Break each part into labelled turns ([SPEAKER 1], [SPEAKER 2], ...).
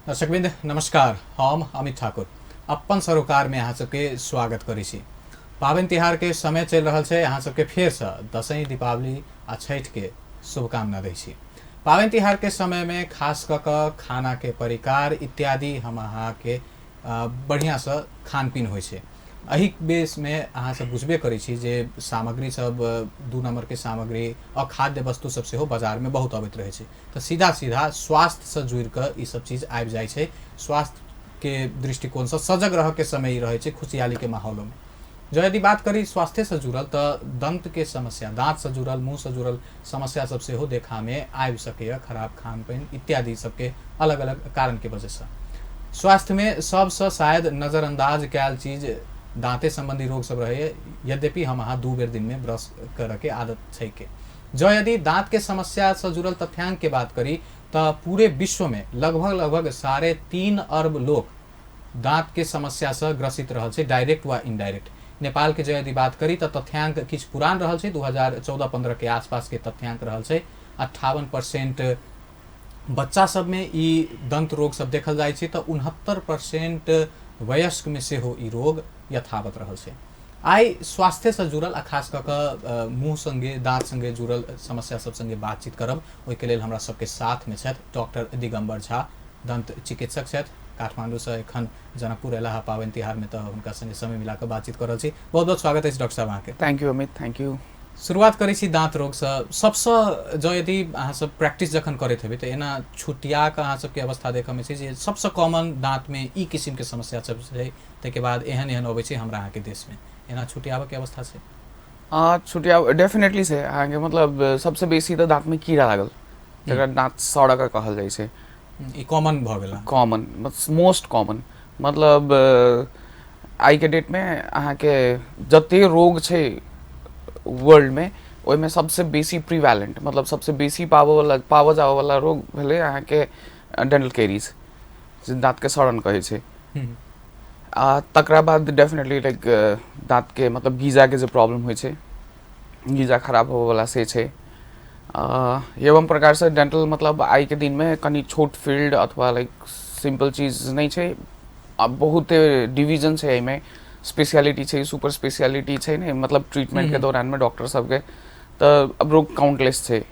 [SPEAKER 1] दर्शकवृन्द नमस्कार। हम अमित ठाकुर अपन सरोकार में अहाँ सबके स्वागत करै छी। पाबनि तिहार के समय चलि रहल छै, अहाँ सबके फेरसँ दसैँ, दीपावली आ छठि के शुभकामना दै छी। पाबनि तिहार के समय में खास कऽ कऽ खाना के परिकार इत्यादि हम अहाँके बढ़िआँसँ खानपीन होइ छै। एहि बेसमे अहाँ सब बुझबे करै छी जे सामग्री सब 2 नंबर के सामग्री अखाद्य वस्तु सब सेहो बाजारमे बहुत अबैत रहै छै, तऽ सीधा सीधा स्वास्थ्यसँ जुड़ि कऽ ई सब चीज आबि जाइ छै। स्वास्थ्यके दृष्टिकोणसँ सजग रहऽके समय ई रहै छै खुशहालीके माहौलमे। जँ यदि बात करी स्वास्थ्यसँ जुड़ल तऽ दन्तके समस्या, दाँतसँ जुड़ल, मुँहसँ जुड़ल समस्या सब सेहो देखामे आबि सकैए, खराब खान पान इत्यादि सबके अलग अलग कारणके वजहसँ। स्वास्थ्यमे सबसँ शायद नजरअंदाज कयल चीज दाँते सम्बन्धी रोग सब रहैए, यद्यपि हम अहाँ 2 बेर दिनमे ब्रश करऽके आदत छै के। जँ यदि दाँतके समस्यासँ जुड़ल तथ्यांकके बात करी तऽ पूरे विश्वमे लगभग लगभग 3.5 अरब लोक दाँतके समस्यासँ ग्रसित रहल छै, डायरेक्ट वा इनडायरेक्ट। नेपालके जँ यदि बात करी तऽ तथ्यांक किछु पुरान रहल छै, 2014-15 के आसपासके तथ्यांक रहल छै। 58% बच्चा सबमे ई दंत रोग सब देखल जाइ छै, तऽ 69% वयस्कमे सेहो ई रोग यथावत रहल छै। आइ स्वास्थ्यसँ जुड़ल आ खास कऽ कऽ मुँह सङ्गे दाँत सङ्गे जुड़ल समस्या सब सङ्गे बातचीत करब। ओहिके लेल हमरा सबके साथमे छथि डॉक्टर दिगम्बर झा, दंत चिकित्सक छथि, काठमाण्डूसँ एखन जनकपुर अयलाह हँ पाबनि तिहारमे, तऽ हुनका सङ्गे समय मिला कऽ बातचीत कऽ रहल छी। बहुत बहुत स्वागत अछि डॉक्टर साहब अहाँके।
[SPEAKER 2] Thank you Amit, thank you.
[SPEAKER 1] शुरुआत करै छी दाँत रोगसँ। सबसँ जँ यदि अहाँ सब प्रैक्टिस जखन करैत हेबै तऽ एना छुटिया कऽ अहाँ सबके अवस्था देखऽमे छै जे सबसँ कॉमन दाँतमे ई किसिमके समस्या सब छै, ताहिके बाद एहन एहन अबै छै हमरा अहाँके देशमे, एना छुटियाबऽके अवस्था छै?
[SPEAKER 2] छुटिया डेफिनेटली छै अहाँके, मतलब सबसँ बेसी तऽ दाँतमे कीड़ा लागल, जकरा दाँत सड़ऽ कहल जाइ छै।
[SPEAKER 1] ई कॉमन भऽ गेल,
[SPEAKER 2] कॉमन, मोस्ट कॉमन। मतलब आइके डेटमे अहाँके जते रोग छै वर्ल्डमे ओहिमे सबसँ बेसी प्रिवैलेंट, मतलब सबसँ बेसी पाबऽ जाबऽवला रोग भेलै अहाँके डेंटल कैरीज, जे दाँतके सड़न कहै छै। आ तकरा बाद डेफिनेटली लाइक दाँतके मतलब गीजाके जे प्रॉब्लम होइ छै, गीजा खराब होबऽवला से छै। एवं प्रकारसँ डेंटल मतलब आइके दिनमे कनि छोट फील्ड अथवा लाइक सिम्पल चीज नहि छै, आब बहुते डिवीजन छै एहिमे, स्पेशलिटी छै, सुपर स्पेशलिटी छै ने, मतलब ट्रीटमेंटके दौरानमे डॉक्टर सबके तऽ अब रोग काउंटलेस छै,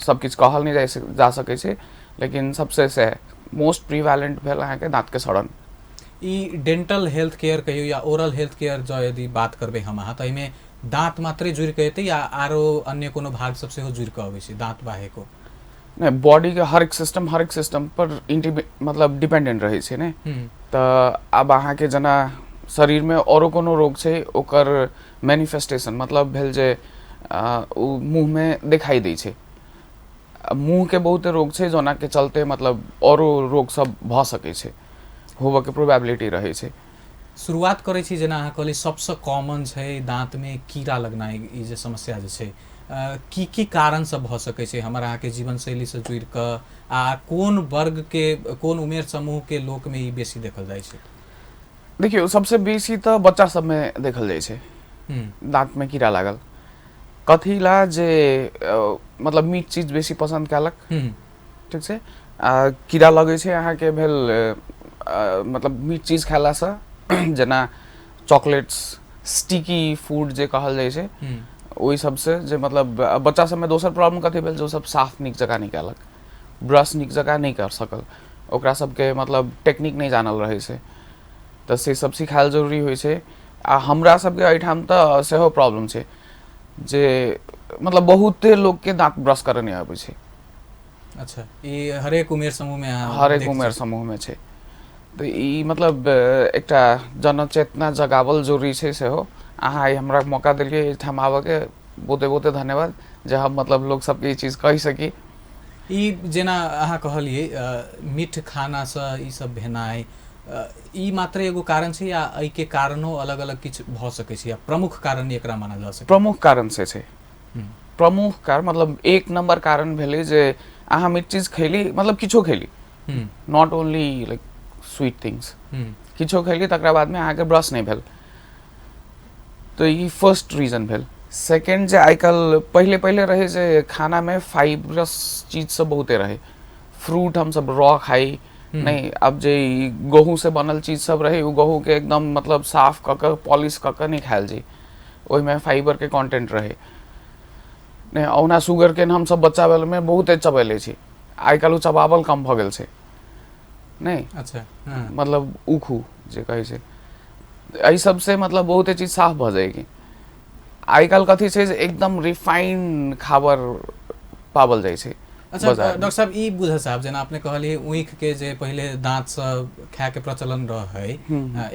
[SPEAKER 2] सब किछु कहल नहि जा सकै छै, लेकिन सबसे से मोस्ट प्रिवैलेंट भेल अहाँके दाँतके सड़न।
[SPEAKER 1] ई डेंटल हेल्थ केयर कहियौ या ओरल हेल्थ केयर जँ यदि बात करबै हम अहाँ तऽ एहिमे दाँत मात्रे जुड़ि कऽ एतै या आरो अन्य कोनो भाग सब सेहो जुड़ि कऽ अबै छै दाँत बाहेको?
[SPEAKER 2] नहि, बॉडीके हरेक सिस्टम पर मतलब डिपेंडेंट रहै छै ने। तऽ आब अहाँके जेना शरीरमे औरो कोनो रोग छै ओकर मैनिफेस्टेशन मतलब भेल जे ओ मुँहमे देखाइ दै छै। मुँहके बहुते रोग छै जोनाके चलते मतलब औरो रोग सब भऽ सकै छै, होबऽके प्रोबेबिलिटी रहै छै।
[SPEAKER 1] शुरुआत करै छी जेना अहाँ कहलियै सबसँ कॉमन छै दाँतमे कीड़ा लगनाइ, ई जे समस्या जे छै की की कारण सब भऽ सकै छै हमर अहाँके जीवनशैलीसँ जुड़ि कऽ, आ कोन वर्गके कोन उमेर समूहके लोकमे ई बेसी देखल जाइ छै?
[SPEAKER 2] देखियौ, सबसँ बेसी तऽ बच्चा सबमे देखल जाइ छै दाँतमे कीड़ा लागल। कथी ला जे मतलब मीठ चीज बेसी पसन्द कयलक, ठीक छै, आ कीड़ा लगै छै अहाँके भेल मतलब मीठ चीज खेलासँ, जेना चॉकलेट्स, स्टिकी फूड जे कहल जाइ छै, ओहि सबसँ जे मतलब बच्चा सबमे दोसर प्रॉब्लम कथी भेल जे ओ सब साफ नीक जकाँ नहि कयलक, ब्रश नीक जकाँ नहि कर सकल, ओकरा सबके मतलब टेक्निक नहि जानल रहै छै, तऽ से सब सिखायल जरूरी होइ छै। आ हमरा सबके एहिठाम तऽ सेहो प्रॉब्लम छै जे मतलब बहुते लोकके दाँत ब्रश करऽ नहि अबै छै।
[SPEAKER 1] अच्छा, ई हरेक उमेर समूहमे
[SPEAKER 2] हरेक उमेर समूहमे छै। तऽ ई मतलब एकटा जनचेतना जगावल जरूरी छै सेहो। अहाँ आइ हमरा मौका देलियै एहिठाम आबऽके, बहुते बहुते धन्यवाद जे हम मतलब लोक सबके ई चीज कहि सकी।
[SPEAKER 1] ई जेना अहाँ कहलियै मीठ खानासँ ई सब भेनाइ, ई मात्र एगो कारण छै या एहिके कारणो अलग अलग किछु भऽ सकै छै या प्रमुख कारण एकरा मानल जा सकै?
[SPEAKER 2] प्रमुख कारण से छै। प्रमुख कारण मतलब 1 नंबर कारण भेलै जे अहाँ मीठ चीज खैली, मतलब किछो खैली, not only like sweet things, किछो खैली तकरा बादमे अहाँके ब्रश नहि भेल, तऽ ई फर्स्ट रीजन भेल। सेकेंड जे आइकाल्हि पहिले पहिले रहै जे खानामे फाइबरस चीज सब बहुते रहै, फ्रूट हमसब रॉ खाइ, नहि। आब जे ई गहूँ से बनल चीज सब रहै, ओ गहूँ के एकदम मतलब साफ कऽ कऽ पॉलिश कऽ कऽ नहि खायल जाइ, ओहिमे फाइबर के कंटेंट रहै नहि। ओना शुगर केन हमसब बच्चा बेलमे बहुते चबैले छी, आइ काल्हि ओ चबावल कम भऽ गेल छै नहि।
[SPEAKER 1] अच्छा, हँ।
[SPEAKER 2] मतलब उखू जे कहै छै, एहि सबसे मतलब बहुते चीज साफ भऽ जाएगी। आइ काल्हि कथी छै जे एकदम रिफाइंड खाबर पाबल जाइ छै।
[SPEAKER 1] अच्छा डॉक्टर साहब, ई बुझ साहब, जेना अपने कहलियै ऊख के जे पहिले दांत से खाय के प्रचलन रहै,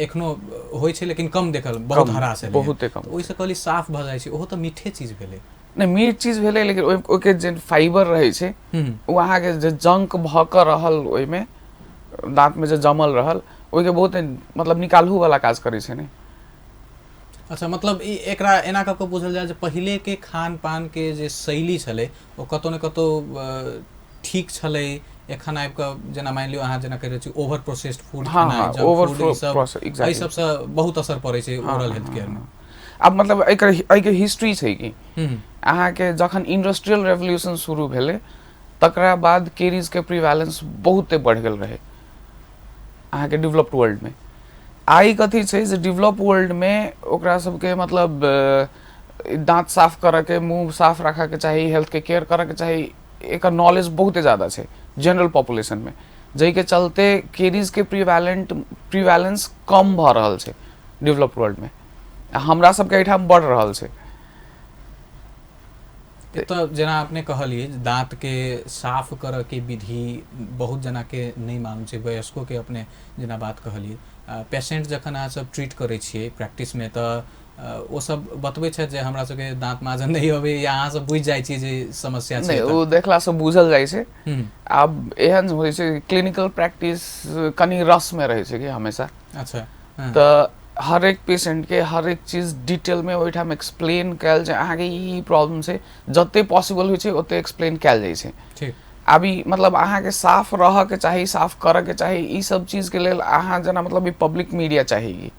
[SPEAKER 1] एखनो होइ छै लेकिन कम देखल, बहुत हरास एलैए।
[SPEAKER 2] बहुते कम।
[SPEAKER 1] ओहिसँ कहली साफ भऽ जाइ छै, ओहो तऽ मीठे चीज भेलै।
[SPEAKER 2] नहि, मीठ चीज भेलै, लेकिन ओहिके जे फाइबर रहै छै ओ अहाँके जे जंक भऽ कऽ रहल ओहिमे दाँतमे जे जमल रहल ओहिके बहुत मतलब निकालहु वाला काज करै छै ने।
[SPEAKER 1] अच्छा, मतलब ई एकरा एना कऽ कऽ बुझल जाय जे पहिले के खान पान के जे शैली छलै ओ कतौ ने कतौ ठीक छलै। एखन आबि कऽ जेना मानि लियौ अहाँ जेना कहि रहल छी ओवर प्रोसेस्ड फूड खेनाइ, जंक फूड, ई सब, एहि सबसँ बहुत असर पड़ै छै ओरल हेल्थ केयर मे।
[SPEAKER 2] आब मतलब एकर एहिके हिस्ट्री छै कि अहाँके जखन इंडस्ट्रियल रेवोल्यूशन शुरू भेलै तकरा बाद केरीजके प्रिवैलेंस बहुते बढ़ि गेल रहै अहाँके डेवलप्ड वर्ल्डमे। आइ कथी छै जे डेवलप वर्ल्डमे ओकरा सबके मतलब दाँत साफ करऽके, मुँह साफ राखऽके चाही, हेल्थके केयर करऽके चाही, एकर नॉलेज बहुते ज्यादा छै जनरल पॉपुलेशनमे, जाहिके चलते केरीजके प्रिवैलेंस कम भऽ रहल छै डेवलप्ड वर्ल्डमे, आ हमरा सबके एहिठाम बढ़ रहल छै।
[SPEAKER 1] तऽ जेना अपने कहलियै दाँत के साफ करऽ के विधि बहुत जना के नहि मालूम छै, वयस्को के अपने जेना बात कहलियै, पेशेंट जखन अहाँ सब ट्रीट करै छियै प्रैक्टिसमे तऽ ओ सब बतबै छथि जे हमरा सबके दाँत माजन नहि अबै, या अहाँ सब बुझि जाइ छियै जे समस्या छै?
[SPEAKER 2] नहि, ओ देखलासँ बुझल जाइ छै। आब एहन होइ छै क्लिनिकल प्रैक्टिस कनि रसमे रहै छै कि हमेशा।
[SPEAKER 1] अच्छा।
[SPEAKER 2] तऽ हरेक पेशेंटके हरेक चीज डिटेलमे ओहिठाम एक्सप्लेन कयल जाय, अहाँके ई प्रॉब्लम छै, जते पॉसिबल होइ छै ओते एक्सप्लेन कयल जाइ छै।
[SPEAKER 1] ठीक।
[SPEAKER 2] आब ई मतलब अहाँके साफ रहऽके चाही, साफ करऽके चाही, ई सब चीजके लेल अहाँ जेना मतलब ई पब्लिक मीडिया चाही।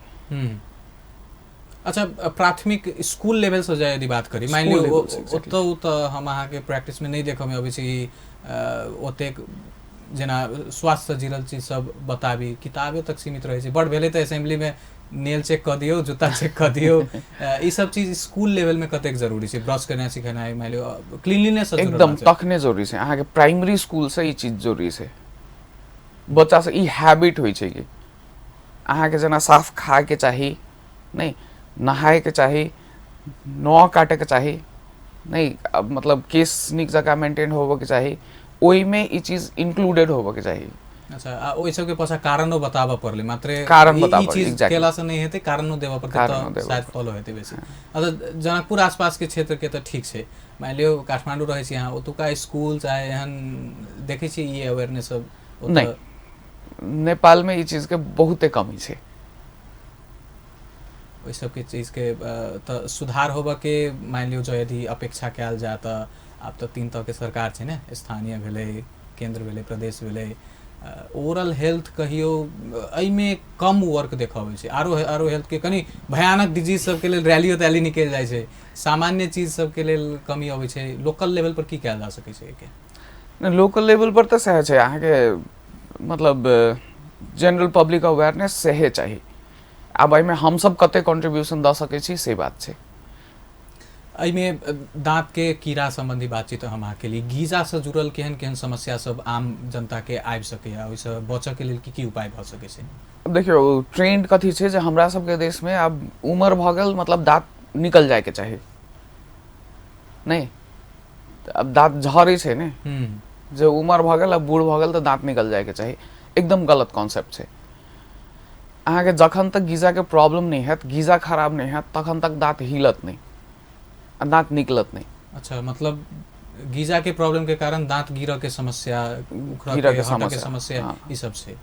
[SPEAKER 1] अच्छा, प्राथमिक स्कूल लेवल से यदि बात करी, मानि लियौ ओतऽ तऽ हम अहाँके प्रैक्टिसमे नहि देखऽमे अबै छै कि ओतेक जेना स्वास्थ्य से जुड़ल चीज सब बताबी, किताबे तक सीमित रहै छै। बड़ भेलै तऽ असेंबलीमे नेल चेक कऽ दियौ, जूता चेक कऽ दियौ। ई सब चीज स्कूल लेवल में कतेक जरूरी छै? ब्रश केनाइ सिखेनाइ, मानि लियौ क्लीनलीनेस
[SPEAKER 2] एकदम तखने जरूरी छै। अहाँके प्राइमरी स्कूल से ई चीज जरूरी छै। बच्चा से ई हैबिट होइ छै कि अहाँके जेना साफ खायके चाही नहि, नहायके चाही, नह काटैके चाही नहि, मतलब केस नीक जकाँ मेंटेन होबऽके चाही, ओहिमे ई चीज इंक्लूडेड होबऽके चाही।
[SPEAKER 1] अच्छा, आ ओहि सबके पाछा कारणो बताबऽ पड़लै, मात्रे
[SPEAKER 2] कारण बताबऽ,
[SPEAKER 1] ई चीज केला से नहि हेतै, कारणो देबऽ पड़तै तऽ शायद फॉलो हेतै बेसी। अच्छा, जनकपुर आसपास के क्षेत्र के तऽ ठीक छै, मानि लियौ काठमांडू रहै छी अहाँ, ओतुका स्कूल चाहे एहन देखै छी ई अवेयरनेस सब?
[SPEAKER 2] नहि, नेपालमे ई चीजके बहुते कमी छै।
[SPEAKER 1] ओहि सबके चीजके तऽ सुधार होबऽके मानि लियौ जो यदि अपेक्षा कयल जाय तऽ आब तऽ तीन तरहके सरकार छै ने, स्थानीय भेलै, केन्द्र भेलै, प्रदेश भेलै। ओवरऑल हेल्थ कहियो एहिमे कम वर्क देखबै छै। आरो आरो हेल्थके कनि भयानक डिजीज सबके लेल रैलियो तैली निकलि जाइ छै, सामान्य चीज सबके लेल कमी अबै छै। लोकल लेवल पर की कयल जा सकै छै एहिके?
[SPEAKER 2] लोकल लेवल पर तऽ सएह छै, अहाँके मतलब जनरल पब्लिक अवेयरनेस सएह चाही। आब एहिमे हमसब कते कॉन्ट्रीब्यूशन दऽ सकै छी से बात छै।
[SPEAKER 1] एहिमे दाँतके कीड़ा सम्बन्धी बातचीत हम अहाँके लिए, गीजासँ जुड़ल केहन केहन समस्या सब आम जनताके आबि सकैए, ओहिसँ बचऽके लेल की की उपाय भऽ सकै छै?
[SPEAKER 2] देखियौ, ट्रेंड कथी छै जे हमरा सबके देशमे आब उमर भऽ गेल मतलब दाँत निकल जायके चाही नहि, आब दाँत झरै छै ने, जे उमर भऽ गेल, आब बूढ़ भऽ गेल तऽ दाँत निकल जायके चाही, एकदम गलत कॉन्सेप्ट छै। अहाँके जखन तक गीजाके प्रॉब्लम नहि हैत, गीजा खराब नहि हैत, तखन तक दाँत हिलत नहि आ दाँत निकलत नहि।
[SPEAKER 1] अच्छा, मतलब गीजा के प्रॉब्लम के कारण दाँत गिरऽ के समस्या,
[SPEAKER 2] गिरऽ के
[SPEAKER 1] समस्या, ई सब छै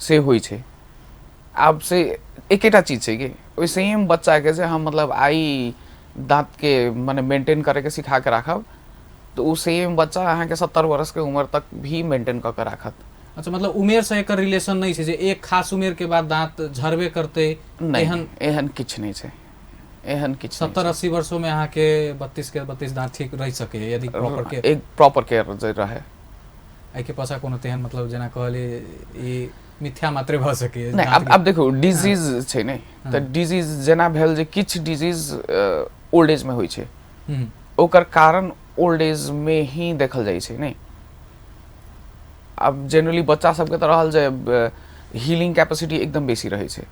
[SPEAKER 2] से होइ छै। आब से एकेटा चीज छै कि ओहि सेम बच्चाके जे हम मतलब आइ दाँतके मने मेंटेन करैके सिखा के राखब तऽ ओ सेम बच्चा अहाँके 70 वर्षके उम्र तक भी मेंटेन कऽ के राखत।
[SPEAKER 1] अच्छा, मतलब उमेर से एकर रिलेशन नहि छै जे एक खास उमेर के बाद दाँत झरबे करतै?
[SPEAKER 2] एहन एहन किछु नहि छै, एहन किछु।
[SPEAKER 1] 70-80 वर्षों में अहाँके 32 के 32 दाँत ठीक रहि सकैए यदि प्रॉपर केयर,
[SPEAKER 2] एक प्रॉपर केयर जे रहे।
[SPEAKER 1] एहिके पाछा कोनो तेहन मतलब जेना कहली ई मिथ्या मात्रे भऽ सकैए।
[SPEAKER 2] नहि, आब देखू डिजीज छै ने, तऽ डिजीज जेना भेल जे किछु डिजीज ओल्ड एजमे होइ छै, ओकर कारण ओल्ड एजमे ही देखल जाइ छै। नहि, आब जेनरली बच्चा सबके तऽ रहल जे हीलिंग कैपेसिटी एकदम बेसी रहै छै,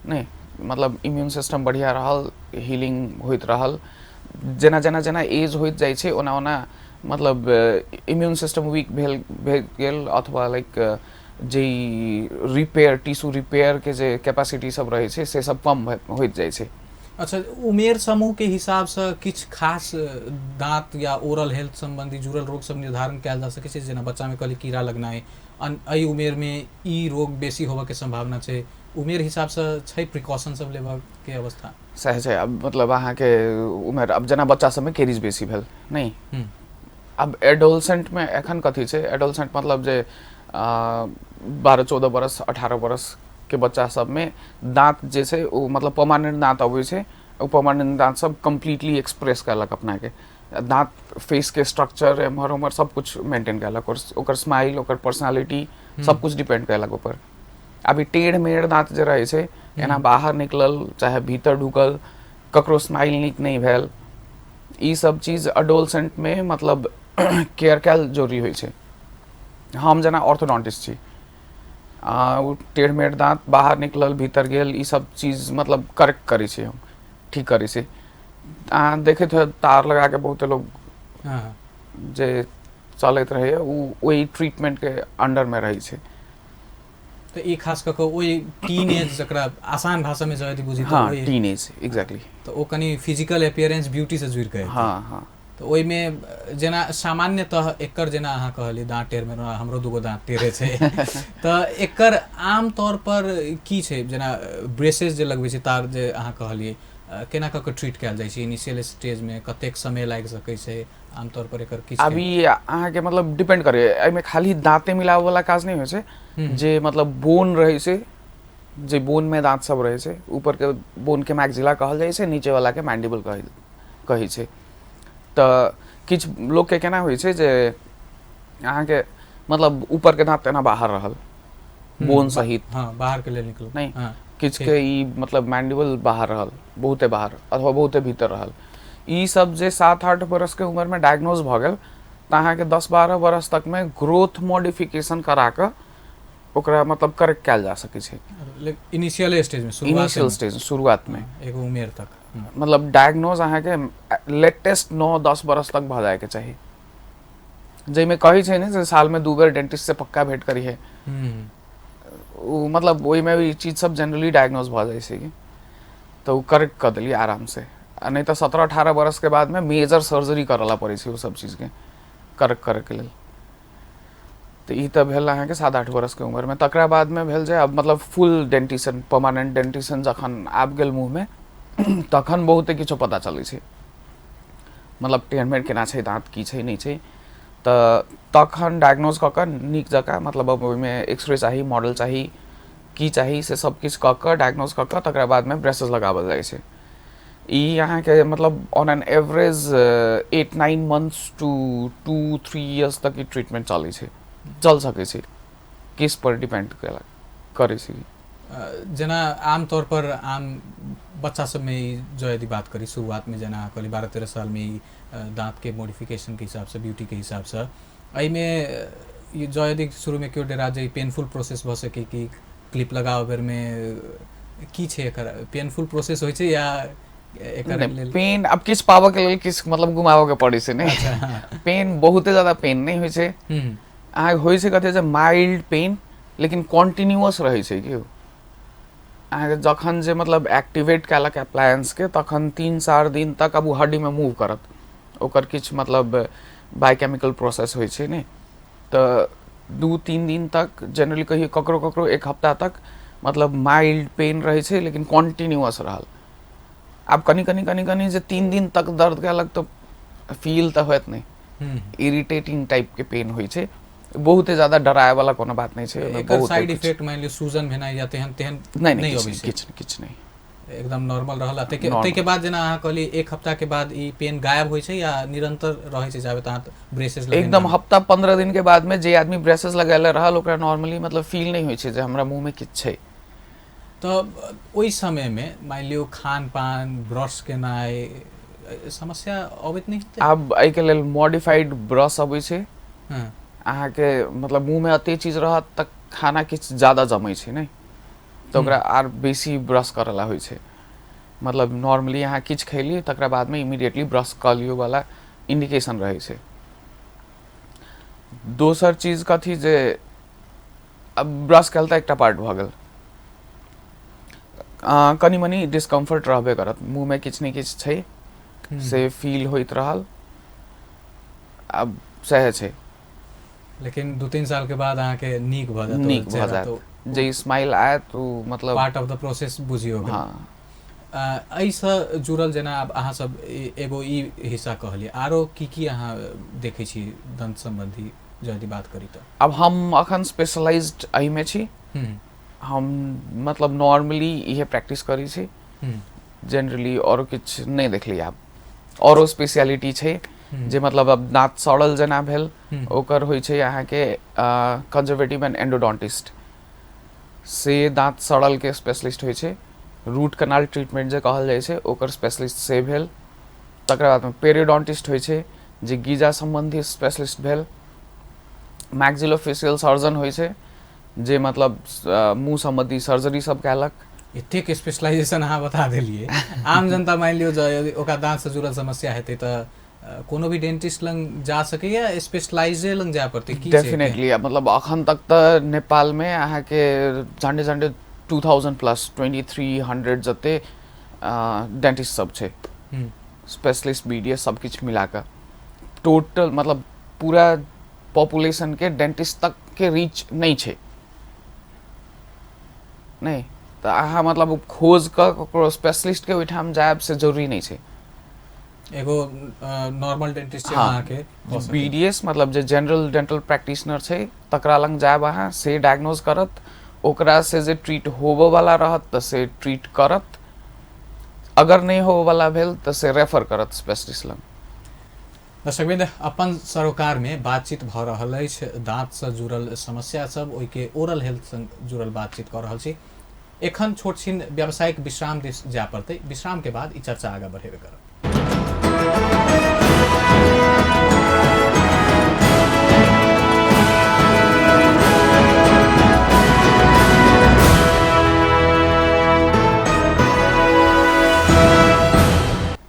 [SPEAKER 2] नहि मतलब इम्यून सिस्टम बढ़िआँ रहल, हीलिंग होइत रहल। जेना जेना जेना एज होइत जाइ छै ओना ओना मतलब इम्यून सिस्टम वीक भेल गेल, अथवा लाइक जे रिपेयर टिश्यू रिपेयरके जे कैपेसिटी सब रहै छै से सब कम होइत जाइ छै।
[SPEAKER 1] अच्छा, उमेर समूहके हिसाबसँ किछु खास दाँत या ओरल हेल्थ सम्बन्धी जुड़ल रोग सब निर्धारण कयल जा सकै छै? जेना बच्चामे कहली कीड़ा लगनाइ, एहि उमेरमे ई रोग बेसी होबऽके सम्भावना छै, उमेर हिसाबसँ छै प्रिकॉशन सब लेबऽके अवस्था?
[SPEAKER 2] सएह छै। आब मतलब अहाँके उमेर, आब जेना बच्चा सबमे कैरीज बेसी भेल, नहि आब एडोलसेंटमे एखन कथी छै, एडोलसेंट मतलब जे 12-14 बरस 18 बरसके बच्चा सबमे दाँत जे छै ओ मतलब परमानेंट दाँत अबै छै, ओ परमानेंट दाँत सब कम्प्लीटली एक्सप्रेस कयलक अपनाके, दाँत फेसके स्ट्रक्चर एम्हर ओम्हर सब कुछ मेंटेन कयलक, ओकर स्माइल, ओकर पर्सनालिटी सब कुछ डिपेंड कयलक ओकर। अभी टेढ़ मेढ़ दाँत जे रहै छै एना बाहर निकलल चाहे भीतर ढुकल, ककरो स्माइल नीक नहि भेल, ई सब चीज एडोलसेंटमे मतलब केयर कयल जरूरी होइ छै। हम जेना ऑर्थोडोंटिस्ट छी, ओ टेढ़ मेढ़ दाँत बाहर निकलल भीतर गेल, ई सब चीज मतलब करेक्ट करै छी हम, ठीक करै छी। अहाँ देखैत होयब तार लगाके बहुते लोग जे चलैत रहैए ओ ओहि ट्रीटमेंटके अंडरमे रहै छै।
[SPEAKER 1] तऽ ई खास कऽ कऽ ओहि टीन एज, जकरा आसान भाषामे जँ यदि बुझी
[SPEAKER 2] तऽ हँ टीन एज एक्जैक्टली,
[SPEAKER 1] तऽ ओ कनि फिजिकल अपीयरेंस ब्यूटी से जुड़ि कऽ,
[SPEAKER 2] हाँ हाँ,
[SPEAKER 1] तऽ ओहिमे जेना सामान्यतः एकर जेना अहाँ कहलियै दाँत टेढ़ मेढ़, हमरो दूगो दाँत टेढ़े छै, तऽ एकर आम तौर पर की छै, जेना ब्रेसेस जे लगबै छै, तार जे अहाँ कहलियै, केना कऽ कऽ ट्रीट कयल जाइ छै इनिशियल स्टेजमे, कतेक समय लागि सकै छै आमतौर पर एकर?
[SPEAKER 2] किछु अभी अहाँके मतलब डिपेंड करे, एहिमे खाली दाँते मिलाबऽ वाला काज नहि होइ छै, जे मतलब बोन रहै छै, जे बोनमे दाँत सब रहै छै, ऊपरके बोनके मैक्सिला कहल जाइ छै, नीचे वालाके मैंडिबल कहै छै। तऽ किछु लोकके केना होइ छै जे अहाँके मतलब ऊपरके दाँत एना बाहर रहल बोन सहित,
[SPEAKER 1] हाँ बाहरके लेल निकलल,
[SPEAKER 2] नहि किछुके ई मतलब मैंडिबल बाहर रहल, बहुते बाहर अथवा बहुते भीतर रहल, ई सब जे 7-8 बरसके उमरमे डायग्नोज भऽ गेल तऽ अहाँके 10-12 बरस तकमे ग्रोथ मॉडिफिकेशन करा कऽ ओकरा मतलब करेक्ट कयल जा सकै छै।
[SPEAKER 1] इनिशियल स्टेजमे,
[SPEAKER 2] इनिशियल स्टेज शुरुआतमे
[SPEAKER 1] एगो उमेर तक,
[SPEAKER 2] मतलब डायग्नोज अहाँके लेटेस्ट 9-10 बरस तक भऽ जायके चाही, जाहिमे कहै छै ने जे सालमे 2 बेर डेंटिस्ट से पक्का भेंट करिहे, ओ मतलब ओहिमे ई चीज सब जनरली डायग्नोज भऽ जाइ छै कि तऽ ओ करेक्ट कऽ देलियै आरामसँ। आ नहि तऽ 17-18 बरसके बादमे मेजर सर्जरी करऽ ला पड़ै छै ओ सब चीजके करेक्ट करैके लेल। तऽ ई तऽ भेल अहाँके 7-8 बरसके उमरमे। तकरा बादमे भेल जे आब मतलब फुल डेंटिशन, परमानेंट डेंटिशन जखन आबि गेल मुँहमे तखन बहुते किछो पता चलै छै, मतलब टेढ़ मेढ़ केना छै दाँत, की छै नहि छै, तऽ तखन डायग्नोज कऽ कऽ नीक जकाँ मतलब अब ओहिमे एक्सरे चाही, मॉडल चाही, की चाही से सब किछु कऽ कऽ डायग्नोज कऽ कऽ तकरा बादमे ब्रेसेस लगाओल जाइ छै। ई अहाँके मतलब on an average 8-9 months to 2-3 years तक ई ट्रीटमेंट चलै छै, चल सकै छै, केस पर डिपेंड करै छै।
[SPEAKER 1] जेना आमतौर पर आम बच्चा सबमे ई जो यदि बात करी शुरुआतमे, जेना कहली 12-13 सालमे ई दाँतके मॉडिफिकेशनके हिसाबसँ, ब्यूटीके हिसाबसँ, एहिमे ई जँ यदि शुरूमे केओ डरा जाय पेनफुल प्रोसेस भऽ सकै कि क्लिप लगाबऽ बेरमे की छै एकर पेनफुल प्रोसेस होइ छै या एकर लेल
[SPEAKER 2] पेन? आब किछु पाबऽके लेल किछु मतलब घुमाबऽके पड़ै छै, नहि पेन बहुते ज्यादा पेन नहि होइ छै अहाँके, होइ छै कथी जे माइल्ड पेन लेकिन कॉन्टिन्यूअस रहै छै कि अहाँके जखन जे मतलब एक्टिवेट कयलक अप्लायंसके तखन 3-4 दिन तक आब ओ हड्डीमे मूव करत, ओकर किछु मतलब बायोकेमिकल प्रोसेस होइ छै ने, तऽ 2-3 दिन तक जनरली कहियो ककरो ककरो 1 हफ्ता तक मतलब माइल्ड पेन रहै छै लेकिन कॉन्टिन्यूअस रहल। आब कनि कनि कनि कनि जे 3 दिन तक दर्द कयलक तऽ फील तऽ होयत नहि, इरिटेटिंग टाइपके पेन होइ छै, बहुते ज्यादा डराय वाला कोनो बात नहि छै।
[SPEAKER 1] एकर साइड इफेक्ट मान लियौ सूजन भेनाइ या तेहन तेहन
[SPEAKER 2] नहि, किछु किछु नहि।
[SPEAKER 1] एकदम नॉर्मल रहल। ताहिके बाद जेना अहाँ कहली 1 हफ्ता के बाद ई पेन गायब होइ छै या निरंतर रहै छै जाबे तक ब्रेसेस लगेने?
[SPEAKER 2] एकदम हफ्ता 15 दिन के बाद में जे आदमी ब्रेसेस लगेले रहल ओकरा नॉर्मली मतलब फील नहीं होइ छै जे हमरा मुँह में किछु छै।
[SPEAKER 1] तऽ ओहि समय में मानि लियौ खान पान, ब्रश केनाइ समस्या अबैत नहि हेतै?
[SPEAKER 2] आब एहिके लेल मॉडिफाइड ब्रश अबै छै। अहाँके मतलब मुँह में एते चीज रहत तऽ खाना किछु ज्यादा जमै छै नहि, तऽ ओकरा आर बेसी ब्रश करैला होइ छै। मतलब नॉर्मली अहाँ किछु खैली तकरा बादमे इमीडिएटली ब्रश कऽ लियौ वाला इंडिकेशन रहै छै। दोसर चीज कथी जे अब ब्रश कयल तऽ एकटा पार्ट भऽ गेल, कनि मनि डिस्कम्फर्ट रहबे करत, मुँहमे किछु ने किछु छै से फील होइत रहल, आब सएह छै।
[SPEAKER 1] लेकिन 2-3 साल के बाद अहाँके नीक भऽ जायत,
[SPEAKER 2] नीक भऽ जायत, जे स्माइल आयत ओ मतलब
[SPEAKER 1] पार्ट ऑफ the process बुझियौ।
[SPEAKER 2] हाँ।
[SPEAKER 1] एहिसँ जुड़ल जेना आब अहाँ सब एगो ई हिस्सा कहलियै, आरो की की अहाँ देखै छी दंत सम्बन्धी यदि बात करी तऽ?
[SPEAKER 2] आब हम अखन स्पेशलाइज्ड एहिमे छी, हम मतलब नॉर्मली इहे प्रैक्टिस करै छी, जनरली औरो किछु नहि देखली। आब औरो स्पेशलिटी छै जे मतलब अब दाँत सड़ल जेना भेल ओकर होइ छै अहाँके कंजर्वेटिव एंड एंडोडोंटिस्ट, से दाँत सड़ल के स्पेशलिस्ट होइ छै। रूट कनाल ट्रीटमेंट जे कहल जाइ छै ओकर स्पेशलिस्ट से भेल। तकरा बादमे पेरियोडोंटिस्ट होइ छै जे गीजा सम्बन्धी स्पेशलिस्ट भेल। मैक्सिलोफेशियल सर्जन होइ छै जे मतलब मुँह सम्बन्धी सर्जरी सब कयलक।
[SPEAKER 1] एतेक स्पेशलाइजेशन अहाँ बता देलियै। आम जनता मानि लियौ जे यदि ओकरा दाँतसँ जुड़ल समस्या हेतै तऽ कोनो भी डेंटिस्ट लग जा सकैया, स्पेशलाइजे लग जाय पड़तै की?
[SPEAKER 2] डेफिनेटली, मतलब अखन तक तऽ नेपालमे अहाँके झन्डे झन्डे 2000 प्लस 2300 जते डेंटिस्ट सब छै, स्पेशलिस्ट बीडीएस सब किछु मिला कऽ टोटल मतलब पूरा पॉपुलेशन के डेंटिस्ट तक के रीच नहि छै। नहि तऽ अहाँ मतलब खोज कऽ ककरो स्पेशलिस्ट के ओहिठाम जायब से जरूरी नहि छै।
[SPEAKER 1] एगो नॉर्मल डेंटिस्ट छै अहाँके
[SPEAKER 2] बीडीएस मतलब जे जनरल डेंटल प्रैक्टिशनर छै तकरा लग जायब अहाँ, से डायग्नोज करत, ओकरा से जे ट्रीट होबऽ वाला रहत तऽ से ट्रीट करत, अगर नहि होबऽ वाला भेल तऽ से रेफर करत स्पेशलिस्ट लग।
[SPEAKER 1] दर्शकवृंद, अपन सरोकार में बातचीत भऽ रहल अछि दाँतसँ जुड़ल समस्या सब, ओहिके ओरल हेल्थ संग जुड़ल बातचीत कऽ रहल छी। एखन छोट छिन व्यावसायिक विश्राम दिस जाय पड़तै, विश्राम के बाद ई चर्चा आगाँ बढ़ेबे करब।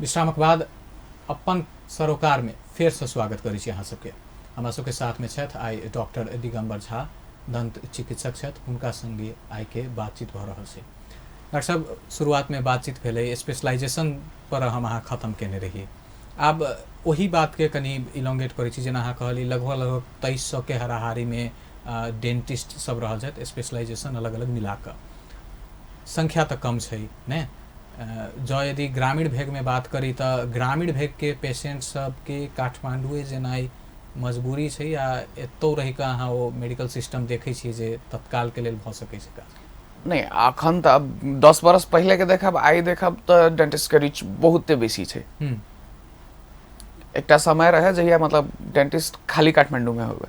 [SPEAKER 1] विश्रामक बाद अपन सरोकार में फेर से स्वागत करै छी अहाँ सबके। हमरा सबके साथ में छथि आइ डॉक्टर दिगंबर झा, दंत चिकित्सक छथि, हुनका संगे आइ के बातचीत भऽ रहल छै। डॉक्टर साहब, शुरुआत में बातचीत भेलै स्पेशलाइजेशन पर हम अहाँ खत्म केने रहियै, आब ओही बातके कनि इलोंगेट करै छी। जेना अहाँ कहलियै लगभग लगभग 2300 के हाराहारी में डेंटिस्ट सब रहल छथि, स्पेशलाइजेशन अलग अलग मिला कऽ संख्या तऽ कम छै ने। जँ यदि ग्रामीण भेगमे बात करी तऽ ग्रामीण भेगके पेशेंट सबके काठमांडुए जेनाइ मजबूरी छै या एतौ रहि कऽ अहाँ ओ मेडिकल सिस्टम देखै छियै जे तत्कालके लेल भऽ सकै छै काज?
[SPEAKER 2] नहि, अखन तऽ अब 10 बरस पहिले के देखब आइ देखब तऽ डेंटिस्ट के रीच बहुते बेसी छै। एकटा समय रहे जहिया मतलब डेंटिस्ट खाली काठमांडू में होवे,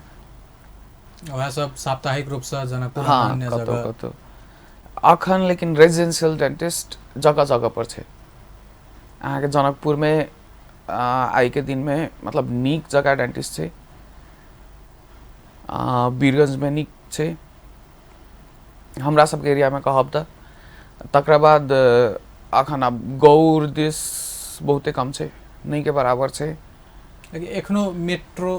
[SPEAKER 1] वएह सब साप्ताहिक रूपसँ जनकपुर
[SPEAKER 2] हाँ, कतौ कतौ। अखन लेकिन रेजिडेंशियल डेंटिस्ट जगह जगह पर छै। अहाँके जनकपुर में आइ के दिन में मतलब नीक जगह डेंटिस्ट छै, वीरगंज में नीक छै, हमरा सबके एरिया में कहब तऽ। तकरा बाद अखन आब गौर दिस बहुते कम छै, नहीं के बराबर छै।
[SPEAKER 1] लेकिन एखनो मेट्रो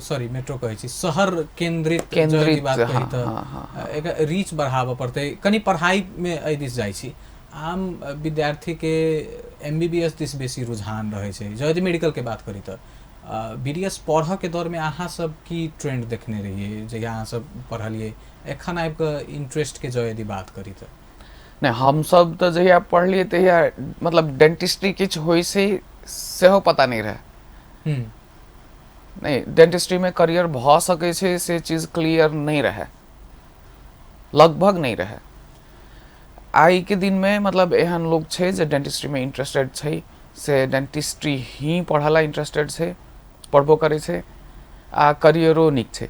[SPEAKER 1] सॉरी मेट्रो कहै छी, शहर केंद्रित बात कही तऽ एक रीच बढ़ाबऽ पड़तै। कनि पढ़ाई में एहि दिस जाइ छी, आम विद्यार्थी के एमबीबीएस दिस बेसी रुझान रहै छै। जँ यदि मेडिकल के बात करी तऽ बीडीएस पढ़ऽ के दौर में अहाँ सब की ट्रेंड देखने रहियै जहिया अहाँ सब पढ़लियै, एखन आबि कऽ इंटरेस्ट के जँ यदि बात करी तऽ?
[SPEAKER 2] नहि, हमसब तऽ जहिया पढ़लियै तहिया मतलब डेंटिस्ट्री किछु होइ छै सेहो पता नहि रहै। नहि, डेंटिस्ट्री में करियर भऽ सकै छै से चीज क्लियर नहि रहै, लगभग नहि रहै। आइके दिनमे मतलब एहन लोक छै जे डेंटिस्ट्रीमे इंटरेस्टेड छै, से डेंटिस्ट्री ही पढ़ऽ इंटरेस्टेड छै, पढ़बो करै छै आ करियरो नीक छै।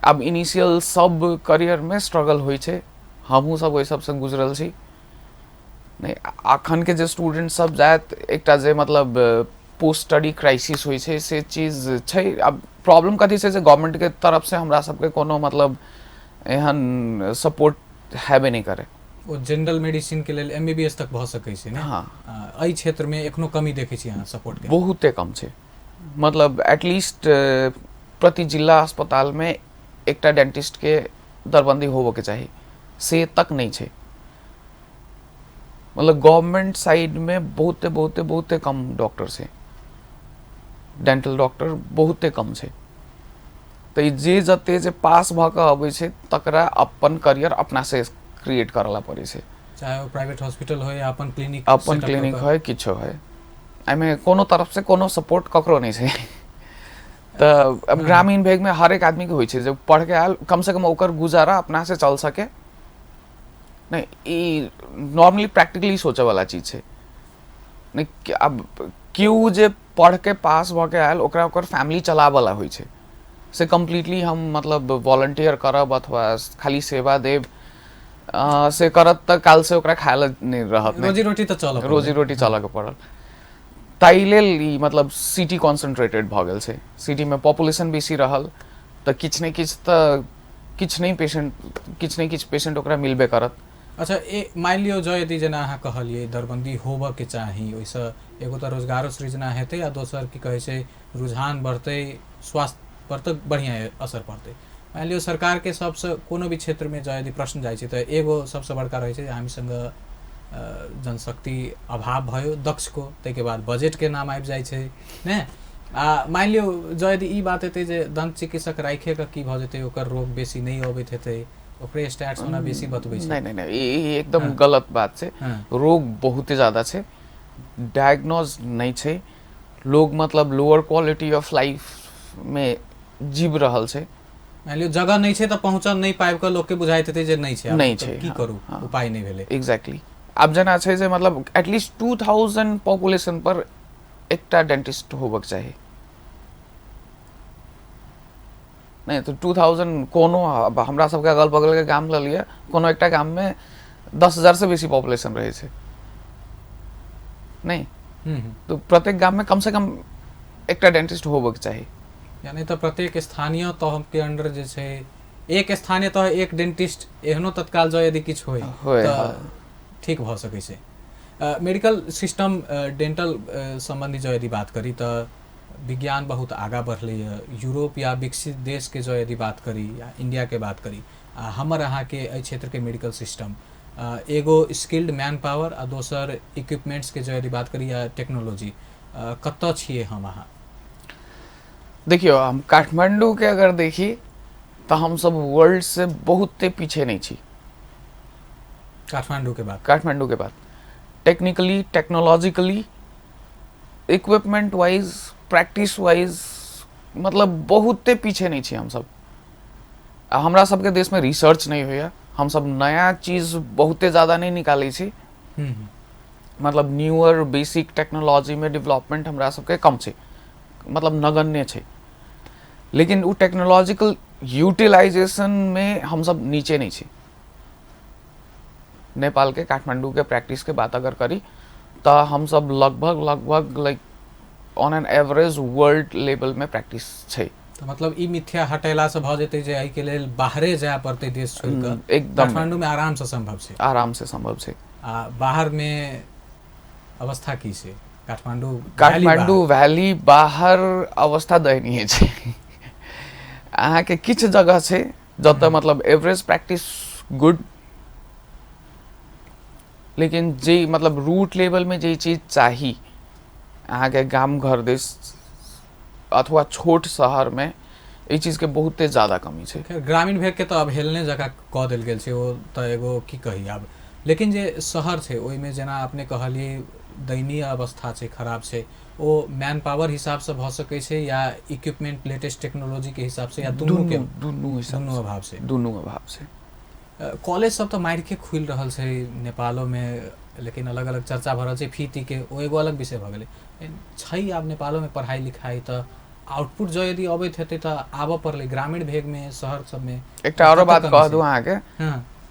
[SPEAKER 2] आब इनिशियल सब करियरमे स्ट्रगल होइ छै, हमहूँ सब ओहि सबसँ गुजरल छी। नहि, अखनके जे स्टूडेंट सब जायत एकटा जे मतलब पोस्ट स्टडी क्राइसिस होइ छै से चीज छै। आब प्रॉब्लम कथी छै जे गवर्नमेंटके तरफसँ हमरा सबके कोनो मतलब एहन सपोर्ट हेबे नहि करे।
[SPEAKER 1] ओ जनरल मेडिसिन के लेल एमबीबीएस तक भऽ सकै छै ने?
[SPEAKER 2] हाँ।
[SPEAKER 1] एहि क्षेत्रमे एखनो कमी देखै छी अहाँ सपोर्ट के?
[SPEAKER 2] बहुते कम छै। मतलब एटलीस्ट प्रति जिला अस्पतालमे एकटा डेंटिस्टके दरबंदी होबऽके चाही, से तक नहि छै। मतलब गवर्नमेंट साइडमे बहुते बहुते बहुते कम डॉक्टर छै, डेंटल डॉक्टर बहुते कम छै। तऽ ई जे जते जे पास भऽ कऽ अबै छै तकरा अपन करियर अपनासँ क्रिएट करऽ ला पड़ै छै,
[SPEAKER 1] चाहे ओ प्राइवेट हॉस्पिटल हो या अपन क्लिनिक,
[SPEAKER 2] अपन क्लिनिक होइ, किछो होइ, एहिमे कोनो तरफसँ कोनो सपोर्ट ककरो नहि छै। तऽ अब ग्रामीण भेगमे हरेक आदमीके होइ छै जे पढ़के आयल कमसँ कम ओकर गुजारा अपनासँ चल सके। नहि, ई नॉर्मली प्रैक्टिकली सोचऽवला चीज छै। नहि, आब केओ जे पढ़के पास भऽ के आयल ओकरा ओकर फैमिली चलाबऽला होइ छै, से कम्प्लीटली हम मतलब वॉलंटियर करब अथवा खाली सेवा देब से करत तऽ काल्हिसँ ओकरा खाय लए नहि रहत,
[SPEAKER 1] रोजी रोटी तऽ चलऽ,
[SPEAKER 2] रोजी रोटी चलऽके पड़ल। ताहि लेल ई मतलब सिटी कॉन्सेंट्रेटेड भऽ गेल छै। सिटीमे पॉपुलेशन बेसी रहल तऽ किछु ने किछु तऽ किछु नहि पेशेंट, किछु ने किछु पेशेंट ओकरा मिलबे करत।
[SPEAKER 1] अच्छा, ए मानि लियौ जँ यदि जेना अहाँ कहलियै दरबंदी होबऽके चाही, ओहिसँ एगो तऽ रोजगारो सृजना हेतै आ दोसर की कहै छै रुझान बढ़तै, स्वास्थ्य पर तऽ बढ़िआँ असर पड़तै। मानि लियौ सरकारके सबसँ कोनो भी क्षेत्रमे जँ यदि प्रश्न जाइ छै तऽ एगो सबसँ बड़का रहै छै जे हामीसँग जनशक्ति अभाव भयो दक्षको, ताहिके बाद बजटके नाम आबि जाइ छै ने। आ मानि लियौ जँ यदि ई बात हेतै जे दंत चिकित्सक राखिए कऽ की भऽ जेतै, ओकर रोग बेसी नहि अबैत हेतै, ओकरे स्टैट्स ओना बेसी बतबै छै।
[SPEAKER 2] नहि नहि नहि, ई एकदम गलत बात छै। रोग बहुते ज्यादा छै, डायग्नोज नहि छै, लोग मतलब लोअर क्वालिटी ऑफ लाइफमे जीव रहल छै।
[SPEAKER 1] मानि लियौ जगह नहि छै तऽ पहुँचल नहि पाबि कऽ लोकके बुझाइत हेतै जे नहि छै,
[SPEAKER 2] नहि छै,
[SPEAKER 1] की करू, उपाय नहि भेलै।
[SPEAKER 2] एग्जैक्टली। आब जेना छै जे मतलब एटलीस्ट 2000 पॉपुलेशन पर एकटा डेंटिस्ट होबक चाही, नहि तऽ 2000 कोनो हमरा सबके अगल बगलके गाम लऽ लिअ, कोनो एकटा गाममे 10,000 से बेसी पॉपुलेशन रहै छै, नहि तऽ प्रत्येक गाममे कमसँ कम एकटा डेंटिस्ट होबक चाही।
[SPEAKER 1] यानी तऽ प्रत्येक स्थानीय तहके अंडर जे छै एक स्थानीय तह एक डेंटिस्ट एहनो तत्काल जँ यदि किछु होइ तऽ ठीक भऽ सकै छै। मेडिकल सिस्टम डेंटल सम्बन्धी जँ यदि बात करी तऽ विज्ञान बहुत आगाँ बढ़लैए। यूरोप या विकसित देशके जँ यदि बात करी या इण्डियाके बात करी आ हमर अहाँके एहि क्षेत्रके मेडिकल सिस्टम एगो स्किल्ड मैन पावर आ दोसर इक्विपमेंट्सके जँ यदि बात करी या टेक्नोलॉजी, कतऽ छियै हम अहाँ?
[SPEAKER 2] देखियौ, हम काठमाण्डूके अगर देखी तऽ हमसब वर्ल्डसँ बहुते पीछे नहि छी।
[SPEAKER 1] काठमाण्डूके बात,
[SPEAKER 2] काठमाण्डूके बात technically, technologically, equipment wise, practice wise मतलब बहुते पीछे नहि छी हमसब। आ हमरा सबके देशमे रिसर्च नहि होइए, हमसब नया चीज बहुते ज्यादा नहि निकालै छी। मतलब न्यूअर बेसिक टेक्नोलॉजीमे डेवलपमेंट हमरा सबके कम छै, मतलब नगण्य छै। लेकिन ओ टेक्नोलॉजिकल यूटिलाइजेशनमे हमसब नीचे नहि छी। नेपालके काठमाण्डूके प्रैक्टिसके बात अगर करी तऽ हमसब लगभग लगभग like on an average world लेवलमे प्रैक्टिस छै।
[SPEAKER 1] तऽ मतलब ई मिथ्या हटेलासँ भऽ जेतै जे एहिके लेल बाहरे जाय पड़तै देश छोड़ि कऽ?
[SPEAKER 2] एकदम।
[SPEAKER 1] काठमाण्डूमे आरामसँ सम्भव छै?
[SPEAKER 2] आरामसँ सम्भव छै।
[SPEAKER 1] आ बाहरमे अवस्था की छै काठमाण्डू?
[SPEAKER 2] काठमाण्डू वैली बाहर अवस्था दयनीय छै। अहाँके किछु जगह छै जतऽ मतलब एवरेज प्रैक्टिस गुड, लेकिन जे मतलब रूट लेवलमे जे चीज चाही अहाँके गाम घर देश अथवा छोट शहरमे एहि चीजके बहुते ज्यादा कमी छै।
[SPEAKER 1] खैर, ग्रामीण भेगके तऽ अवहेलने जकाँ कऽ देल गेल छै, ओ तऽ एगो की कही आब। लेकिन जे शहर छै ओहिमे जेना अपने कहलियै दयनीय अवस्था छै, खराब छै, ओ मैन पावर हिसाबसँ भऽ सकै छै या इक्विपमेंट लेटेस्ट टेक्नोलॉजीके हिसाबसँ या दुनूके?
[SPEAKER 2] दुनू हिसाब।
[SPEAKER 1] दुनू अभाव छै।
[SPEAKER 2] दुनू अभाव छै।
[SPEAKER 1] कॉलेज सब तऽ मारि के खुलि रहल छै नेपालोमे, लेकिन अलग अलग चर्चा भऽ रहल छै फी के, ओ एगो अलग विषय भऽ गेलै। छै आब नेपालोमे पढ़ाइ लिखाइ, तऽ आउटपुट जँ यदि अबैत हेतै तऽ आबऽ पड़लै ग्रामीण भेगमे, शहर सबमे।
[SPEAKER 2] एकटा आरो बात कह दू अहाँके,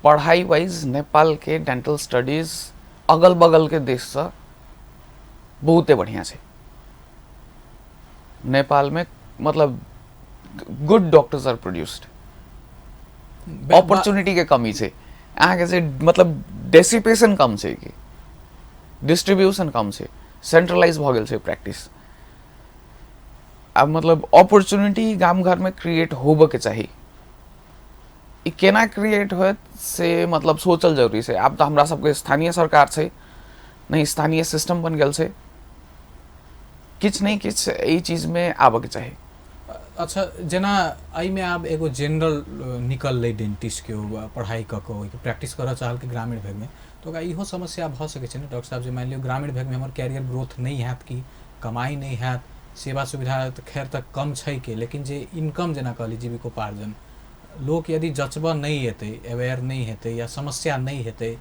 [SPEAKER 2] पढ़ाइ वाइज नेपालके डेंटल स्टडीज अगल बगलके देशसँ बहुते बढ़िआँ छै। नेपालमे मतलब गुड डॉक्टर्स आर प्रोड्यूस्ड, अपॉर्चुनिटी के कमी छै अहाँके, जे मतलब डेसिपेशन कम छै कि डिस्ट्रीब्यूशन कम छै, सेंट्रलाइज भऽ गेल छै प्रैक्टिस। आब मतलब अपॉर्चुनिटी गाम घरमे क्रिएट होबऽके चाही, ई केना क्रिएट होयत से मतलब सोचल जरूरी छै। आब तऽ हमरा सबके स्थानीय सरकार छै नहि, स्थानीय सिस्टम बनि गेल छै, किछु नहि किछु एहि चीजमे आबऽके चाही।
[SPEAKER 1] अच्छा, जेना एहिमे आब एगो जेनरल निकललै डेंटिस्टके, ओ पढ़ाइ कऽ कऽ ओहिके प्रैक्टिस करऽ चाहलकै ग्रामीण भागमे, तऽ ओकरा इहो समस्या भऽ सकै छै ने डॉक्टर साहब, जे मानि लियौ ग्रामीण भागमे हमर कैरियर ग्रोथ नहि हैत कि कमाइ नहि हैत, सेवा सुविधा तऽ खैर तऽ कम छै के, लेकिन जे इनकम जेना कहली जीविकोपार्जन, लोक यदि जचबऽ नहि एतै, अवेयर नहि हेतै या समस्या नहि हेतै,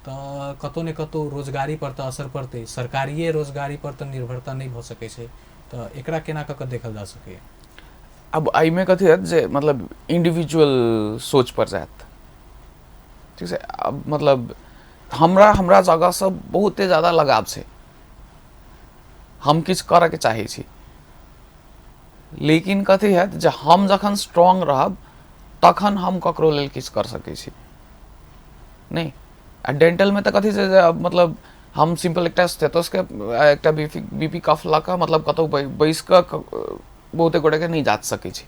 [SPEAKER 1] तऽ कतहु ने कतहु रोजगारी पर तऽ असर पड़तै। सरकारिए रोजगारी पर तऽ निर्भरता नहि भऽ सकै छै, तऽ एकरा केना कऽ कऽ देखल जा सकैए?
[SPEAKER 2] अब एहिमे कथी हैत जे मतलब इंडिविजुअल सोच पर जायत, ठीक छै। अब मतलब हमरा हमरा जगहसँ बहुते ज्यादा लगाव छै, हम किछु करऽके चाहै छी, लेकिन कथी हैत जे हम जखन स्ट्रांग रहब तखन हम ककरो लेल किछु कर सकै छी नहि। आ डेंटलमे तऽ कथी छै जे मतलब हम सिंपल एकटा स्टेथोस्कोप एकटा बीपी कफ लऽ कऽ मतलब कतहु बैस कऽ बहुते गोटेके नहि जाँच सकै छी,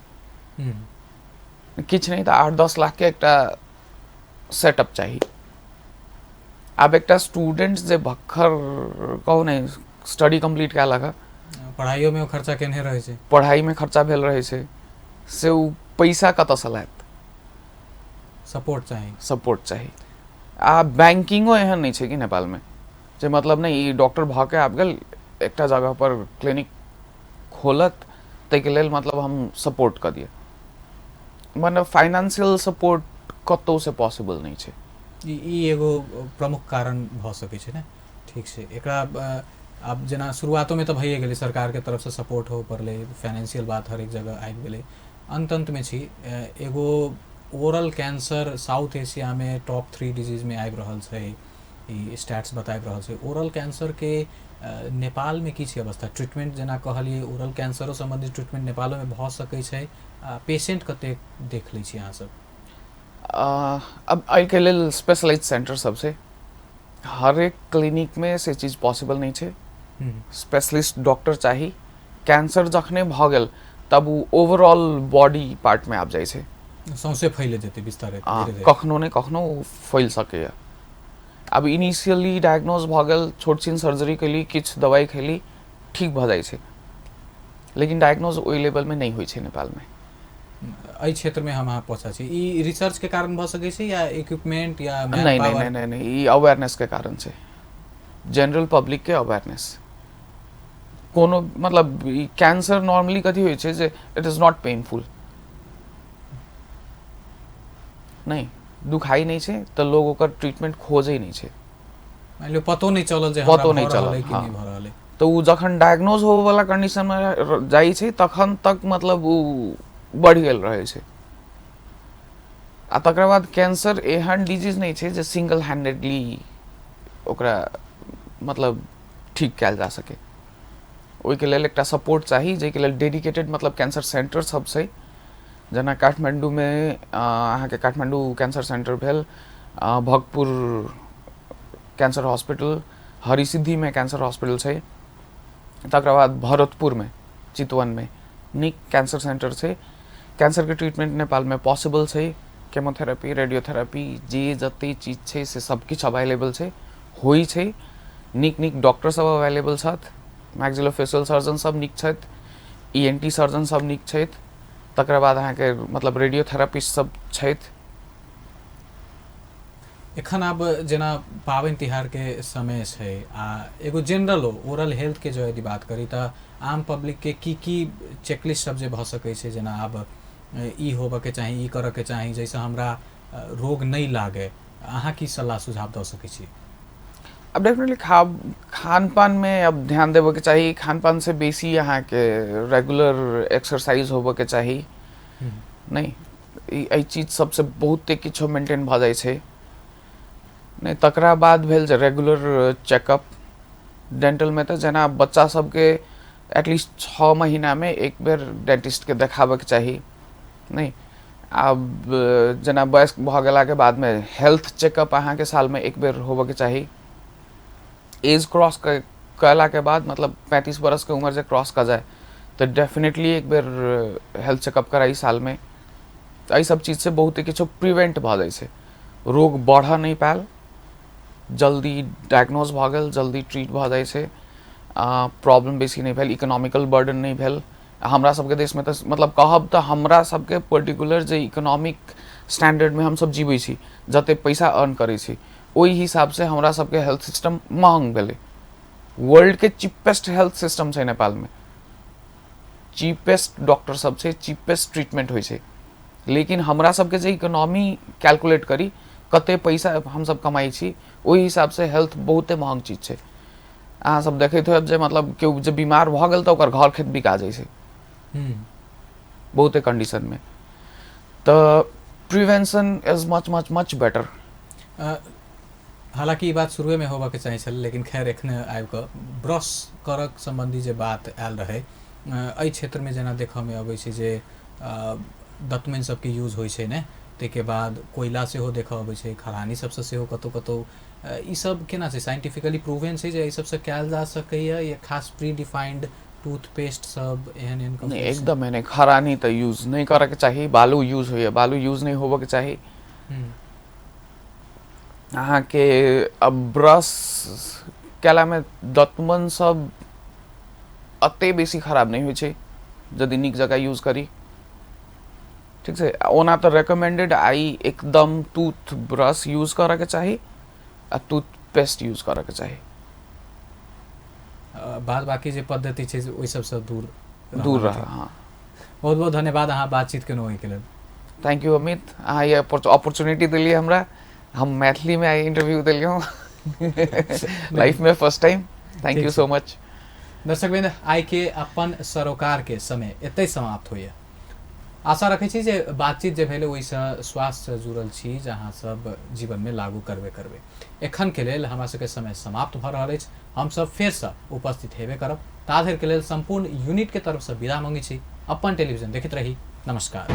[SPEAKER 2] किछु नहि तऽ 8-10 लाखके एकटा सेटअप चाही। आब एकटा स्टूडेंट जे भक्खर कहू ने स्टडी कम्प्लीट कएलक हँ,
[SPEAKER 1] पढ़ाइयोमे ओ खर्चा केने रहै छै,
[SPEAKER 2] पढ़ाइमे खर्चा भेल रहै छै, से ओ पैसा कतऽसँ लायत?
[SPEAKER 1] सपोर्ट चाही,
[SPEAKER 2] सपोर्ट चाही। आ बैंकिंगो एहन नहि छै कि नेपालमे जे मतलब नहि ई डॉक्टर भऽ के आबि गेल एकटा जगह पर क्लिनिक खोलत ताहिके लेल मतलब हम सपोर्ट कऽ दिअ, मतलब फाइनेंशियल सपोर्ट कतहुसँ पॉसिबल नहि छै।
[SPEAKER 1] ई एगो प्रमुख कारण भऽ सकै छै ने। ठीक छै, एकरा आब जेना शुरुआतोमे तऽ भइए गेलै, सरकारके तरफसँ सपोर्ट होबऽ पड़लै, फाइनेंशियल बात हरेक जगह आबि गेलै। अन्त अन्तमे छी एगो ओरल कैंसर साउथ एशियामे टॉप 3 डिजीजमे आबि रहल छै, ई स्टैट्स बताबि रहल छै। ओरल कैंसरके नेपालमे की छै अवस्था? ट्रीटमेंट जेना कहलियै ओरल कैंसरो सम्बन्धी ट्रीटमेंट नेपालोमे भऽ सकै छै, पेशेंट कतेक देख लै छी अहाँ सब?
[SPEAKER 2] अब एहिके लेल स्पेशलाइज सेंटर सब छै, हरेक क्लिनिकमे से चीज पॉसिबल नहि छै, स्पेशलिस्ट डॉक्टर चाही। कैंसर जखने भऽ गेल तब ओ ओवरऑल बॉडी पार्टमे आबि जाइ छै,
[SPEAKER 1] सौंसे फैल जेतै विस्तारित,
[SPEAKER 2] कखनो ने कखनो ओ फैल सकैए। आब इनिशियली डायग्नोज भऽ गेल, छोट छिन सर्जरी केली, किछु दवाइ खेली, ठीक भऽ जाइ छै, लेकिन डायग्नोज ओहि लेवलमे नहि होइ छै नेपालमे।
[SPEAKER 1] एहि क्षेत्रमे हम अहाँ पहुँचा छी, ई रिसर्च के कारण भऽ सकै छै या इक्विपमेंट या
[SPEAKER 2] नहीं नहीं नहीं नहीं नहीं, ई अवेयरनेस के कारण छै, जनरल पब्लिक के अवेयरनेस। कोनो मतलब कैंसर नॉर्मली कथी होइ छै जे it is not painful, नहि दुखाइ नहि छै तऽ लोग ओकर ट्रीटमेंट खोजै नहि छै,
[SPEAKER 1] मानि लियौ पतो नहि चलल जे पतो नहि चलल कि नहि भऽ रहल है,
[SPEAKER 2] तऽ ओ जखन डायग्नोज होबऽ वाला कंडीशनमे जाइ छै तखन तक मतलब ओ बढ़ि गेल रहै छै। आ तकर बाद कैंसर एहन डिजीज नहि छै जे सिंगल हैंडेडली ओकरा मतलब ठीक कयल जा सके, ओहिके लेल एकटा सपोर्ट चाही, जाहिके लेल डेडिकेटेड मतलब कैंसर सेंटर सब छै, जेना काठमाण्डूमे अहाँके काठमाण्डू कैंसर सेंटर भेल, भक्तपुर कैंसर हॉस्पिटल, हरिसिद्धिमे कैंसर हॉस्पिटल छै, तकर बाद भरतपुरमे चितवनमे नीक कैंसर सेंटर छै। कैंसरके ट्रीटमेंट नेपालमे पॉसिबल छै, केमोथेरेपी, रेडियोथेरेपी, जे जते चीज छै से सब किछु अवेलेबल छै, होइ छै, नीक नीक डॉक्टर सब अवेलेबल छथि, मैक्सिलोफेशियल सर्जन सब नीक छथि, ENT surgeon सब नीक छथि, तकर बाद अहाँके मतलब रेडियोथेरेपिस्ट सब छथि।
[SPEAKER 1] एखन आब जेना पाबनि तिहारके समय छै आ एगो जेनरल ओरल हेल्थके जो यदि बात करी तऽ आम पब्लिकके की की चेकलिस्ट सब जे भऽ सकै छै, जेना आब ई होबऽके चाही, ई करऽके चाही, जाहिसँ हमरा रोग नहि लागै, अहाँ की सलाह सुझाव दऽ सकै छी?
[SPEAKER 2] अब डेफिनेटली खान पानमे अब ध्यान देबऽके चाही। खान पान से बेसी अहाँके रेगुलर एक्सरसाइज होबऽके चाही। नहि, एहि चीज सबसँ बहुते किछो मेंटेन भऽ जाइ छै। नहि, तकरा बाद भेल जे रेगुलर चेकअप डेंटलमे, तऽ जेना बच्चा सबके एटलीस्ट 6 महीनामे एक बेर डेंटिस्टके देखाबऽके चाही। नहि, आब जेना वयस्क भऽ गेलाके बादमे हेल्थ चेकअप अहाँके सालमे एक बेर होबऽके चाही। एज क्रॉस कयलाके बाद, मतलब 35 बरसके उम्र जे क्रॉस कऽ जाय तऽ डेफिनेटली एक बेर हेल्थ चेकअप कराइ सालमे। तऽ एहि सब चीजसँ बहुते किछो प्रिवेंट भऽ जाइ छै, रोग बढ़ऽ नहि पायल, जल्दी डायग्नोज भऽ गेल, जल्दी ट्रीट भऽ जाइ छै, प्रॉब्लम बेसी नहि भेल, इकोनॉमिकल बर्डन नहि भेल। हमरा सबके देशमे तऽ मतलब कहब तऽ हमरा सबके पर्टिकुलर जे इकोनॉमिक स्टैंडर्डमे हमसब जीबै छी, जते पैसा अर्न करै छी, ओहि हिसाबसँ हमरा सबके हेल्थ सिस्टम महग भेलै। वर्ल्डके चीपेस्ट हेल्थ सिस्टम छै नेपालमे, चीपेस्ट डॉक्टर सब छै, चीपेस्ट ट्रीटमेंट होइ छै। लेकिन हमरा सबके जे इकोनॉमी कैलकुलेट करी, कते पैसा हमसब कमाइ छी, ओहि हिसाबसँ हेल्थ बहुते महग चीज छै। अहाँ सब देखैत होयब जे मतलब केओ जे बीमार भऽ गेल तऽ ओकर घर खेत बिका जाइ छै बहुते कंडीशनमे। तऽ prevention is much much much better.
[SPEAKER 1] हालाँकि ई बात शुरुएमे होबऽके चाही छल, लेकिन खैर एखने आबि कऽ ब्रश करक सम्बन्धी जे बात आयल रहै, एहि क्षेत्रमे जेना देखऽमे अबै छै जे दतमनि सबके यूज होइ छै ने, ताहिके बाद कोयला सेहो देखऽ अबै छै, खरानी सबसँ सेहो कतहु कतहु। ई सब केना छै? साइंटिफिकली प्रूवन छै जे एहि सबसँ कयल जा सकैए या खास प्री डिफाइंड टूथपेस्ट सब एहन एहन?
[SPEAKER 2] नहि, एकदम नहि। खरानी तऽ यूज नहि करऽके चाही। बालू यूज होइए, बालू यूज नहि होबऽके चाही। अहाँके अब ब्रश कयलामे दतमन सब एते बेसी खराब नहि होइ छै यदि नीक जकाँ यूज करी। ठीक छै, ओना तऽ रेकमेंडेड आइ एकदम टूथ ब्रश यूज करऽके चाही आ टूथपेस्ट यूज करऽके चाही।
[SPEAKER 1] बाद बाकी जे पद्धति छै ओहि सबसँ दूर
[SPEAKER 2] दूर रह। हाँ,
[SPEAKER 1] बहुत बहुत धन्यवाद अहाँ बातचीत केलहुँ ओहिके लेल।
[SPEAKER 2] Thank you Amit, अहाँ ई अपॉर्चुनिटी देलियै हमरा। हम मैथिलीमे आइ इंटरव्यू देलियै लाइफमे first time. Thank you so much.
[SPEAKER 1] दर्शकवृंद, आइ के अपन सरोकार के समय एतहि समाप्त होइए। आशा रखै छी जे बातचीत जे भेलै ओहिसँ स्वास्थ्यसँ जुड़ल चीज अहाँ सब जीवनमे लागू करबे करबै। एखन के लेल हमरा सबके समय समाप्त भऽ रहल अछि। हमसब फेरसँ उपस्थित हेबे करब। ता धरिके लेल सम्पूर्ण यूनिटके तरफसँ विदा मांगै छी। अपन टेलीविजन देखैत रही। नमस्कार।